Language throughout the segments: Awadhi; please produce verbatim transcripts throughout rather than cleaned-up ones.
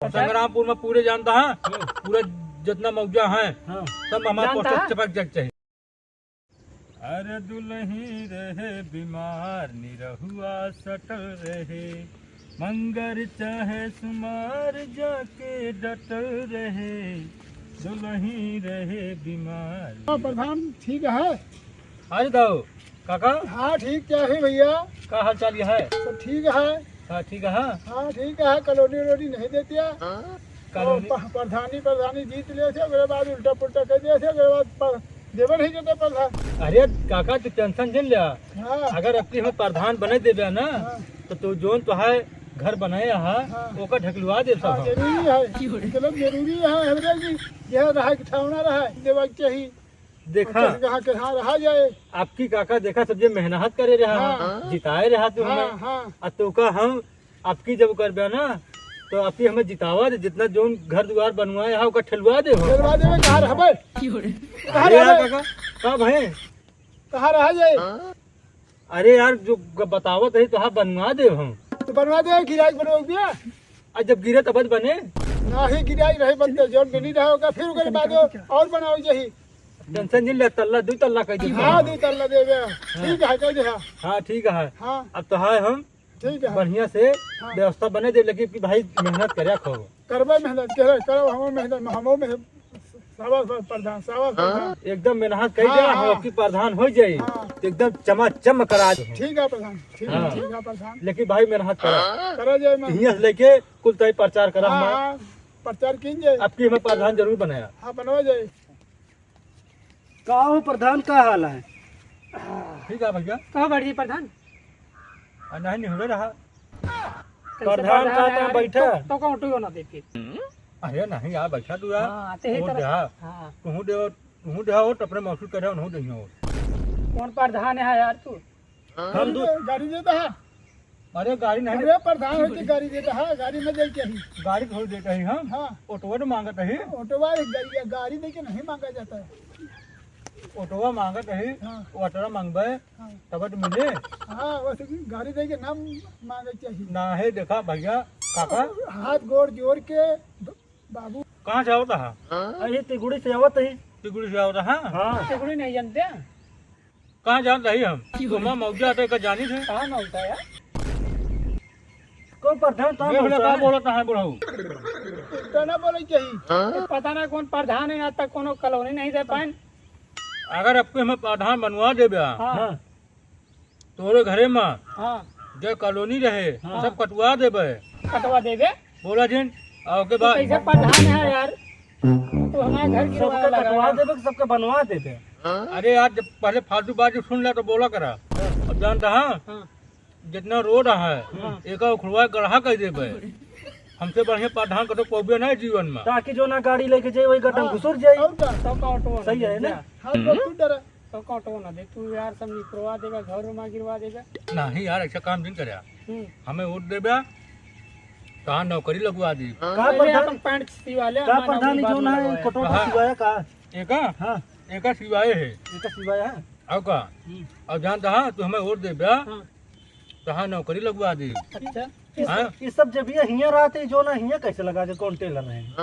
संग्रामपुर में पूरे जानता है, पूरा जितना मौजा है, हाँ। सब हमारे जानता पोस्टर है? चपक जाए चाहिए। अरे दुलही रहे बीमार, निरहुआ सटल रहे, मंगर चाहे सुमार, जाके डटल रहे, दुलही रहे बीमार। हाँ, प्रधान ठीक है। अरे दाऊ, काका? हाँ, ठीक क्या है भैया? का हाल चाल है? सब ठीक है। हाँ, ठीक है। हाँ, ठीक है, कॉलोनी वोलोनी नहीं देतिया। कॉलोनी? और प-, प्रधानी, प्रधानी जीत लेते, ओकरे बाद उल्टा पुल्टा कह देते, ओकरे बाद प-, देवे नहीं देते प्रधान। अरे काका, तू tension जिन ल्या। हाँ। अगर अबकी हम प्रधान बने देबे ना, हाँ। तो तू जोन तो है घर बनाए हा, हाँ। ओकर ढकलवा दे सब हाँ, हम। जरूरी है। मतलब जरूरी है, हमरा की यह रहा कि ठेवना रहा, देवा के चाहिए। देखा, और कहाँ, कहाँ रहा जाए? अबकी काका देखा, सब जे मेहनत करे रहा, हाँ। जिताए रहा तू हाँ, हमें। हाँ। आ तू का हम अबकी जब करबे ना, तो अबकी हमें जितावा दे, जितना जोन घर दुआर बनवाए हा, ओकर ठेलवा दे हो। ठेलवा देवे, कहाँ रहबे? कहाँ अरे यार रहबे? काका, का भाई? कहाँ रहा जाए? अरे यार, जो ग-, बतावत है तो हाँ बनवा दे हम। तो बनवा दे, गिराई बनवा दिया। आ जब गिरे तब बने। नाही गिराई रहे बनते, जोन बनी रहा होगा, फिर ओकरे बाद और बनाओ यही। Tension जिन ले, तल्ला, दू तल्ला कह दे। हाँ, दू तल्ला देबे। ठीक है, कह दे, हाँ। हाँ, ठीक है। हाँ। अब तो है हम ठीक है। बढ़िया से हाँ। व्यवस्था बने दे, लेकिन कि भाई मेहनत करे खूब। करबे मेहनत, करे, करो, हमो मेहनत, हमो मेहनत। शाबाश, शाबाश प्रधान, शाबाश प्रधान। एकदम मेहनत कई हाँ, दे, हाँ। हम अबकी प्रधान हो जाई। हाँ। तो एकदम चमाचम करा दे। ठीक है प्रधान, ठीक है, हाँ। ठीक है प्रधान। लेकिन भाई मेहनत करा। करा जाए मैं। हियां से लेके कुल तई प्रचार करा हाँ, हमार। हाँ, प्रचार कीन जाए। अबकी हमें प्रधान जरूर बनाया। हाँ, बनवा जाए। का हो प्रधान, का हाल है? ठीक है भैया। कहाँ बैठ गए प्रधान? आ, नहीं, नहीं, हो रहा। कैसे प्रधान प्रधान का है तो यार? बैठा। तो, तो का ऑटो ना दे फिर। अरे नहीं यार, बैठा तू यार। हाँ, ते ही वो तरह। देहा। हाँ। तू दे, तू देहा वोट, अपने मौसी करे, उन्हों दे वोट। कौन प्रधान है यार तू? हम दू- गाड़ी देता है। अरे गाड़ी नहीं। अरे प्रधान होके गाड़ी देता है, गाड़ी में दे के ही। गाड़ी थोड़ी देता ही हम। हाँ। ऑटोवा तो मांगत ही। ऑटोवा एक गाड़ी, गाड़ी दे के नहीं मांगा जाता है। ऑटोवा मांगत ही, हाँ। ऑटोवा मांगबे, हाँ। तब तो मिले। हाँ, वैसे भी गाड़ी दे के ना मांगे चाहिए। ना है, देखा भैया, काका। हाथ गोड़ जोड़ के ब-, बाबू। कहाँ से आवता है? अरे तिगुड़ी से आवत ही। तिगुड़ी से आवता है? हाँ। तिगुड़ी नहीं जानते हैं? कहाँ जान रही हम? तुम्हारा मौजा तो का जानी थे। कहाँ मौजा है? कौन प्रधान, कहाँ ये बोला, मौजा कहाँ है? बोला, कहाँ बुढ़ऊ? तो ना बोले चाहिए। ये पता ना कौन प्रधान है, आज तक कोनो कॉलोनी नहीं दे पाए। अगर अबकी हमें प्रधान बनवा देबे, हाँ। हाँ। तोरे घरे में हाँ। जो कॉलोनी रहे, हाँ। सब कटवा देबे। कटवा देबे? बोला जिन, आ ओके तू बाद। कैसे प्रधान है यार? तू हमारे घर की सबके रवाना लगा कटवा रहा। देबे, सबके बनवा देबे। अरे यार, जब पहले फालतू बात जो सुन ले तो बोला करा। हाँ। अब जानता हाँ? हाँ। जितना रोड है, हाँ। एका उखड़वा गढ़ा कर देबे। हमसे बढ़िया प्रधान कतो पौबे नहीं जीवन में। ताकि जो ना गाड़ी लेके जाए, वही गड्ढा में हाँ। घुसुर जाए। और का? सबका ऑटो सही है ना? हाँ, तो तू डरा। तो कटो ना दे तू यार, सब निकरवा देबे, घर में गिरवा देबे। नहीं यार, ऐसा काम नहीं करे। हम्म। हमें वोट देबे, कहाँ नौकरी लगवा दी। का पहले प्रधान? अपन पैंट सिवा ले, का हमारा प्रधान नौकरी जो ना है, लगवाए। कटोरा हाँ। सिवाया का? एका? हाँ। एका सिवाए है। एका सिवाया है? और का? हम्म। और जानता हाँ, तू हमें वोट देबे, हाँ। तो हाँ, नौकरी लगवा दी। अच्छा। इस, हाँ? इस सब जब ये हियाँ रहते, जो ना हियाँ कैसे लगा दे, कौन टेलर है?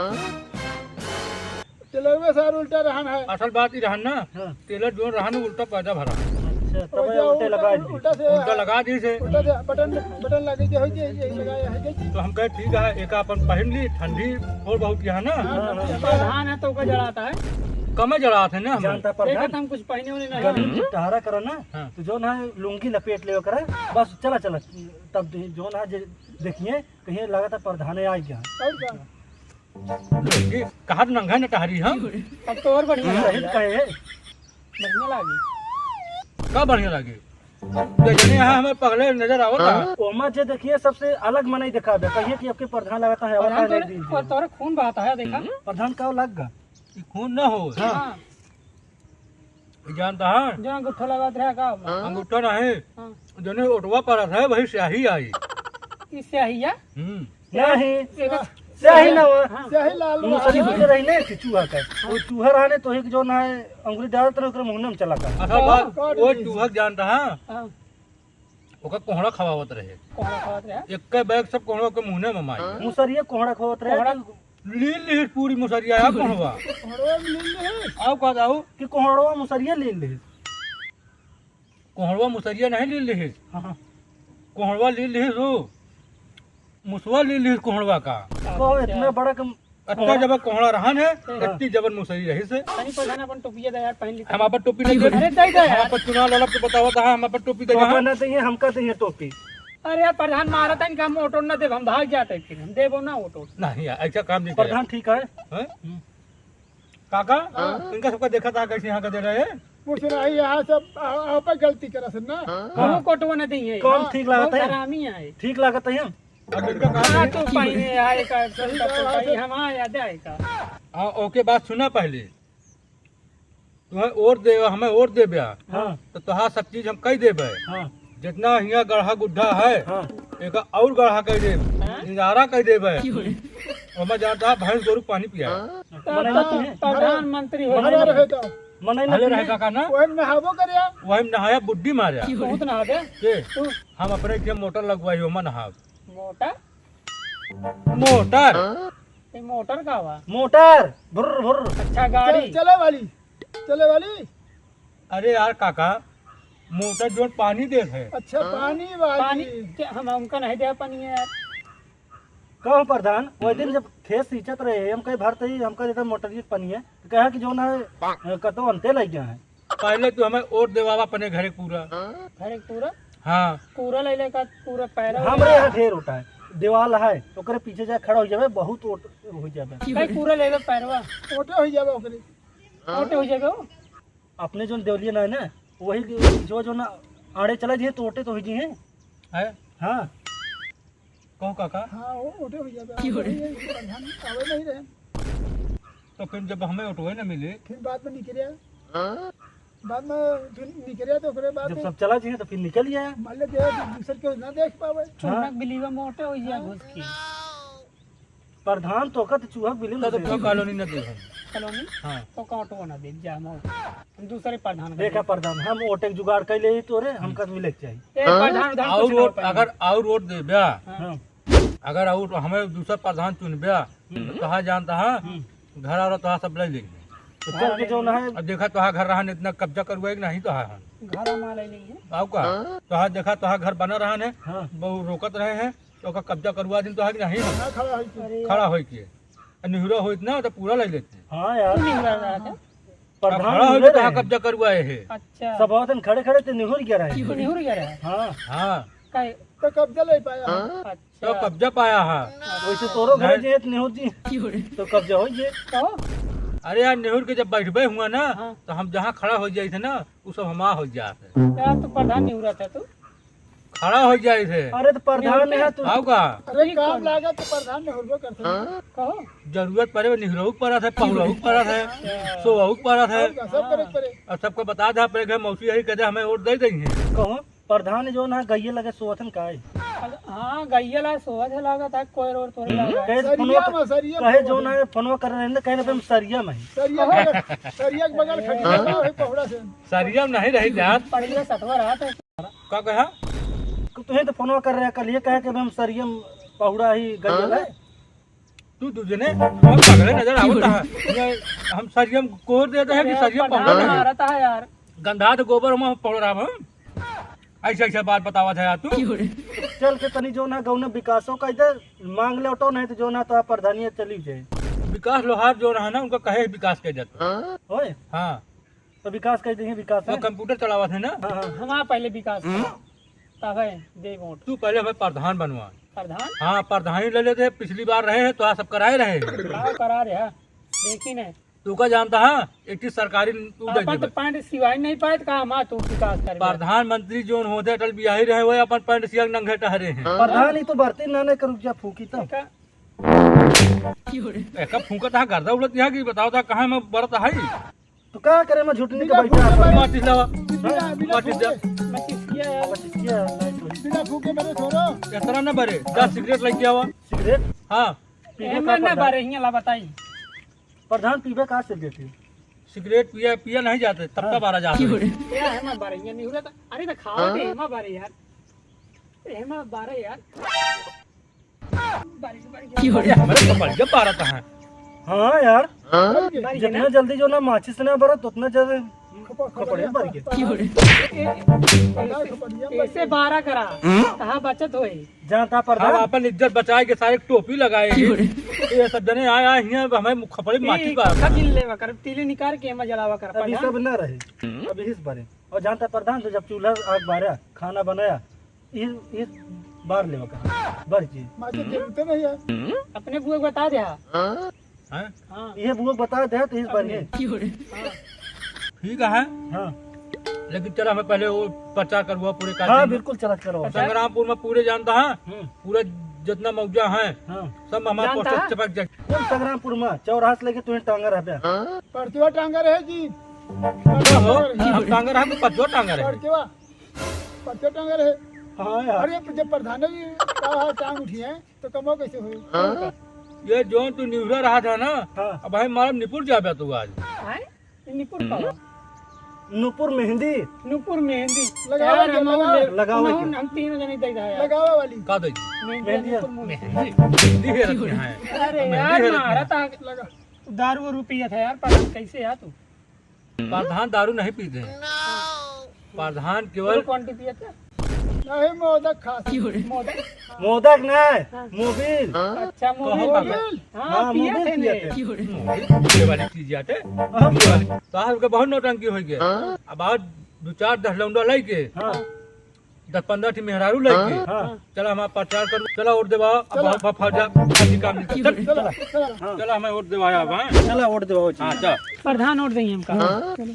टेलरवे सार उल्टा रहन है। असल बात ही रहन ना, हाँ। टेलर जो रहन उल्टा पैदा भरा। अच्छा, तब वो ये जो उल्टे उल्टा, लगा दी। उल्टा से उल्टा लगा दी से। उल्टा से बटन, बटन लगे जे हो जे, ये लगाया है जे। तो हम कहे ठीक है, एक अपन पहन ली, ठंडी और बहुत यहाँ ना। हाँ, हाँ, हाँ। प्रधान है तो ओका जड़ाता है। कमे जड़ात है ना हम। जानता प्रधान। देखा था हम कुछ पहने होने नहीं। गर्मी में टहरा करा ना, हाँ। तो जो ना लुंगी लपेट ले करा, बस चला चला। तब दे-, जो ना जे देखिए, कहीं लगा था प्रधाने आ गया। और क्या? ये कहा तो नंगा न टहरी हम। तब तो और बढ़िया हाँ, है। सही कहे है। बढ़िया लागी। का बढ़िया लागे? ये जने यहाँ हमें पगले नजर आवत हाँ। है। ओमा जे देखिए सबसे अलग मनई दिखा दे। कहिए कि आपके प्रधान लगाता है, आवता प्रधान है तो नहीं दीजिए। और तोरे खून बहाता है, देखा? प्रधान का लग गा? ई खून ना हो। हाँ। ई जानता है? जो अंगूठा लगात रहे का? अंगूठा नहीं। हाँ। जने ओटवा परत है, वही स्याही आई। ई स्याही है? हम्म। नहीं। एगो स्याही ना हुआ। हाँ। स्याही लाल हुआ। मुसरी होके रही ने कि चूहा का। वो चूहा रहने तो एक जो ना है, अंगुरी डालत रहे, ओकरे मुंह में चला का। असल बात, काट वो दी। चूहा जानता है? हाँ। ओकर कोहड़ा खवावत रहे। कोहड़ा खवावत रहे? एक्के बैग सब कोहड़ा के मुँहे में मारी। मुसरिया कोहड़ा खवावत रहे? कोहड़ा लीन लिहिस पूरी मुसरिया है कोहड़वा। कोहड़वा में लीन लिहिस? आउ का जाऊ? कि कोहड़वा मुसरिया लीन लिहिस? कोहड़वा मुसरिया नहीं लीन लिहिस। हाँ, हाँ। कोहड़वा लीन लिहिस हो। मुसवा लीन लिहिस कोहड़वा का। तो इतना बड़ा कम अत्ता जबर कोहड़ा रहन है, हाँ। अत्ती जबर मुसरी रहिस है। तनी प्रधान अपन टोपिया दे यार, पहन ली। हम अपन टोपी नहीं देब। अरे, दे दे हम यार। अपन चुनाव लड़ब तो बतावत है, हम अपन टोपी देब। टोपा ना चाहिए, हमका चाहिए टोपी। अरे यार, प्रधान मारत है, इनका हम वोट ना देब, हम भाग जाते हैं फिर, हम देबो ना वोट। नहीं यार, ऐसा काम नहीं करे। प्रधान ठीक है। हैं? हम्म। काका, हाँ? इनका सबका देखा था कैसे यहाँ का दे रहे हैं? कुछ नहीं, यहाँ सब आ-, आप गलती करा सन ना। हाँ। कहूँ कोटवा न दी है। कौन हाँ। ठीक लागत बहुत है? हरामी है। ठीक लागत है हम? अब इनका कहा हाँ, नहीं। तू पहने आए का, सही सब तो बात है। पहने, हम आए, याद आए का। हाँ, ओके, बात सुना पहले। तुम्हें वोट दे, हमें वोट दे ब्या। हाँ। तो तोहार सब चीज हम कई देबे। हाँ। जितना हियाँ गढ़ा गुड्ढा है, हाँ। एक और गढ़ा कई देब। हाँ। इनारा कई देबे। क्यों रे? ओमा जानता है, भैंस गोरू पानी पिया। हाँ। तो, मने तो ना तू तुम्हें प्रधानमंत्री हो मने जाए। ना रहे तो। मने ना भले रहे तुम्हें। काका ना। वही में नहाबो करे। वही में नहाया, बुड्डी मारे। क्यों रे? बहुत नहा दे। के? तू। हम अपने के मोटर लगवाई, ओमा नहाब। मोटर? मोटर। हाँ? ये मोटर का हुआ? मोटर, भुर्र, भुर्र। अच्छा, गाड़ी। चल-, चले वाली, चले वाली। अरे यार काका, मोटर जोन पानी देत है। अच्छा, हाँ? पानी वाली। पानी? क्या हम, हमका नहीं दे पानी है यार। कहो प्रधान, वही दिन जब खेत सींचत रहे, हम कहे भरते ही हमका देता मोटर की पानी है, तो कहा कि जोन है, कतो अंते लग गया है। पहले तू हमें वोट देवावा अपने घरे पूरा। घरे पूरा? हाँ। पूरा ले लेका पूरा पैरा हमरे यहाँ ढेर होता है, दीवाल है, ओकरे पीछे जाके खड़ा हो जावे, बहुत वोट हो जावे। भाई पूरा ले लो पैरवा। वोटे हो जावे ओकरे। वोटे हो जावे हो? अपने जोन देवलिया ना है ना, वही जो, जो ना आड़े चला जिए तो वोटे तो हो जिए। है? हाँ। कहो काका। हाँ, वो वोटे हो जावे। क्यों रे? वही है, प्रधान आवे नहीं रहे। तो फिर जब हमें वोटवे न मिले। फिर बाद में निकले। हाँ? बाद में फिर निकले तो ओकरे बाद जब में सब चला जाए तो फिर निकल जाए। मान ले कि दूसर के ना देख पावे। हाँ। चुनक बिलीवा मोटे हो जाए हाँ। घुस के। प्रधान तो का तो चूहा बिलीम तो, तो घुसे। कॉलोनी न दे हम। कॉलोनी? हाँ। तो का वोटवा ना दे, जा हम और। हम दूसरे प्रधान का देखा दे। प्रधान, हम वोटे के जुगाड़ कर ले तोरे, हमका तो मिले के चाहिए। ए, हाँ? प्रधान उधार और कुछ ना वोट, पाएंगे। अगर और वोट दे ब्या, हाँ। हाँ। अगर और हमें दूसरा प्रधान चुनब्या, हम्म। तो तोहार जानता है, हम्म। घर और तोहार सब ले लेंगे। तो चल के जो ना है। अब देखा तोहार घर रहा इतना कब्जा करवाए कि नहीं तोहार हम। घर हम ले लेंगे। आओ का? हाँ। तोहार देखा तोहार घर बना रहा है, हाँ। वो रोकत रहे हैं, तो ओका कब्जा करवा दिन तोहार कि नहीं हम। हाँ, खड़ा होई के। अरे। खड़ा होई के। आ निहुरा होइत ना तो पूरा ले लेते। हाँ यार। तू निहुरा रहा था? प्रधान अब खड़ा हो निहुरे गया, रहे। कब्जा करवाए है। अच्छा। सब औरतन खड़े खड़े ते निहुर गया रहे। तू निहुर गया रहे? हाँ। हाँ। काहे? तो कब्जा ले पाया। हाँ। अच्छा। तो कब्जा पाया है। वैसे तोरो घर नहीं। जे निहुर जी। तो कब्जा हो जे। तो? अरे यार, निहुर के जब बैठबे हुआ ना, हाँ। तो हम जहाँ खड़ा हो जाए थे ना, वो सब हमार हो जात है। यार, तू प्रधान निहुरा था तू? खड़ा हो जाए थे। अरे तो प्रधान निहुरते? है तू। आओ का? अरे ठीक काम है। लागे तो प्रधान निहुरबो करते हैं। हाँ। कहो। जरूरत पड़े, निहुरऊ पड़ा था, पहुड़ऊ पड़ा था, अच्छा। सोवऊ पड़ा था। और का, सब करे पड़े। और सबको बता दे, अपने घर मौसी यही कह दे, हमें वोट दे देंगे। कहो, प्रधान जो ना गइये लगे सोवत हन काहे? हाँ, गइये ला सोवत है, लागत है, कोई रोड तो नहीं लगा। कहे सरिया फोनवा में, सरिया कहे में जो ना फोनवा कर रहे हैं, कहे ना पे हम सरिया में। सरिया में, सरिया के बगल खड़ी है, वही पहुड़ा से। सरिया में नहीं रही जात। पड़िया सतवा रहा था। का कहा? तुहे तो फोनवा कर रहे कल, ये कहे कि हम सरियम पहुड़ा ही गइल है। तू दूजने हम पगले नजर आवत है। ये हम सरियम कोर देते हैं कि अरे सरियम पहुड़ा प्रधान नहीं। मारता है यार। गंधा तो गोबर हम पहुड़ रहा हम। ऐसा ऐसा बात बतावत है यार तू। चल के तनी जो ना गौना विकासो कर दे, मांग ले ऑटो, नहीं तो जो ना तो प्रधानिया चली जाए। विकास लोहार जो रहा ना, उनका कहे विकास कर देता। होए? हाँ। तो विकास कह देंगे, विकास वो है। कंप्यूटर चलावत है ना? हाँ, हाँ। हमारा पहले विकास हम्म। करा, तब है दे वोट। तू पहले हमें प्रधान बनवा। प्रधान? हाँ, प्रधानी ले लेते हैं, पिछली बार रहे हैं तो आ सब कराए रहे हैं। हाँ, करा रहे हैं, देखी नहीं। तू का जानता है, एक चीज सरकारी तू दे अपन तो देबे। पैंट सिवाई नहीं पाए तो कहा हमारा तू विकास कर दे। प्रधानमंत्री जोन होते अटल बिहारी रहे, वो अपन पैंट सिया नंगे टहरे हैं। प्रधान ही तो बरती ना, नहीं करूँ क्या फूकी तो। ठीक है। एका फूकत है, गर्दा उड़त यहाँ की बताओ था, कहाँ में बरत है? तो का करे, मैं झूठ नहीं बिना बैठा फूके है। माचिस लावा। बिना, बिना माचिस दे। फूके। माचिस किया है। माचिस किया है, लाइट वही। बिना फूके मेरे छोरो। इतना ना बरे, दस सिगरेट लेके आवा। सिगरेट? हाँ। पीबे एमे का ना प्रधान? बरे, हियाँ ला बताई। प्रधान पीबे का सिगरेट है? सिगरेट पिया, पिया नहीं जाते, तब हाँ। तब बारा जाते। क्या है मैं बरे, हियाँ नहीं हो रहा था। अरे तो खाओ हाँ? दे, मैं बरे यार। एमा बारह यार। बारह, बारह। अरे, हमरे तो बढ़िया बारह है। हाँ यार, बारह जितना ना? जल्दी जो ना माचिस ना बरत, उतना जल्दी खपड़िया बर गया। ऐसे बारह करा, कहाँ बचत होई? जानता प्रधान। हम अपन इज्जत बचाए के सारे टोपी लगाए हैं। ये सब जने आए, आए हियां, हमें खपड़े माचिस बार। सब जिन लेवा कर, तीली निकाल के एमा जलावा कर, अभी प्रधान। सब ना रहे, अभी इस बारे। और जानता प्रधान, तो जब चूल्हा आग बारा, खाना बनाया, इस, इस बार लेवा कर, बार की। माचिस जरूरत नहीं है। अपने बुआ को बता दे, हाँ। हैं? हाँ। ये बुआ बता दे, तो इस बार अपने। ये। हाँ। ठीक है। हाँ। लेकिन चला, हमें पहले वो प्रचार करवा पूरे हाँ, काशी में। बिल्कुल चला करो। संग्रामपुर में पूरे जानता है, हम्म। पूरे जितना मौजा है, हाँ। सब हमारे जानता पोस्टर है? चिपक जाए। एकदम संग्रामपुर में चौराहा से लेके तुम्हें टांगा रह गया। परचवा टांगा रहे जी। हो, हम टांगा रहे तो परचवा टांगा रहे। परचवा, परचवा टांगा रहे। हाँ यार। अरे, जब प्रधान जी का टांग उठी है, तो कमो कैसे होई? ये जोन तू निहुरा रहा था ना, हाँ। अब भाई मालूम निपुर जाबे तू आज। आय? निपुर का? नुपुर मेहंदी। नुपुर मेहंदी। लगावा यार, के, हम लगावा। ले-, लगावा हम, के। हम तीनों जने दे दे यार। लगावा वाली। का दे? मेहंदी मेहंदी। नुपुर मेहंदी। मेहंदी। मेहंदी है रखी है। अरे मेहंदी यार, है रखी मारा है। था। लगा। दारू वारू पिया था यार, पता नहीं कैसे यार तू। प्रधान दारू नहीं पीते हैं। प्रधान केवल क्वांटिटी पिया था। नहीं, मोदक खास। मोदक। मोदक ना, हाँ। मोबिल। अच्छा, कहो मोबिल बाबा। पिया। हाँ, हाँ, पिया मोबिल थे पिया ने। थे। मोबिल पिए वाली चीज आते। हाँ। पिए वाली। तो आज के बहुत नौटंकी हो गया। हाँ। अब आज दो चार दस लौंडा लेके, हाँ। दस पन्द्रह ठी मेहरारू लेके, हाँ। चला हमारा प्रचार करू, चला वोट देवा, अब चला। बहुत फौजा, फौजी काम नहीं करता। चला, चला। हाँ। चला हमें वोट देवाया अब, हाँ। चला वोट देवाओ जी। हाँ, चला। प्रधान वोट देंगे हमका। हाँ। चलो।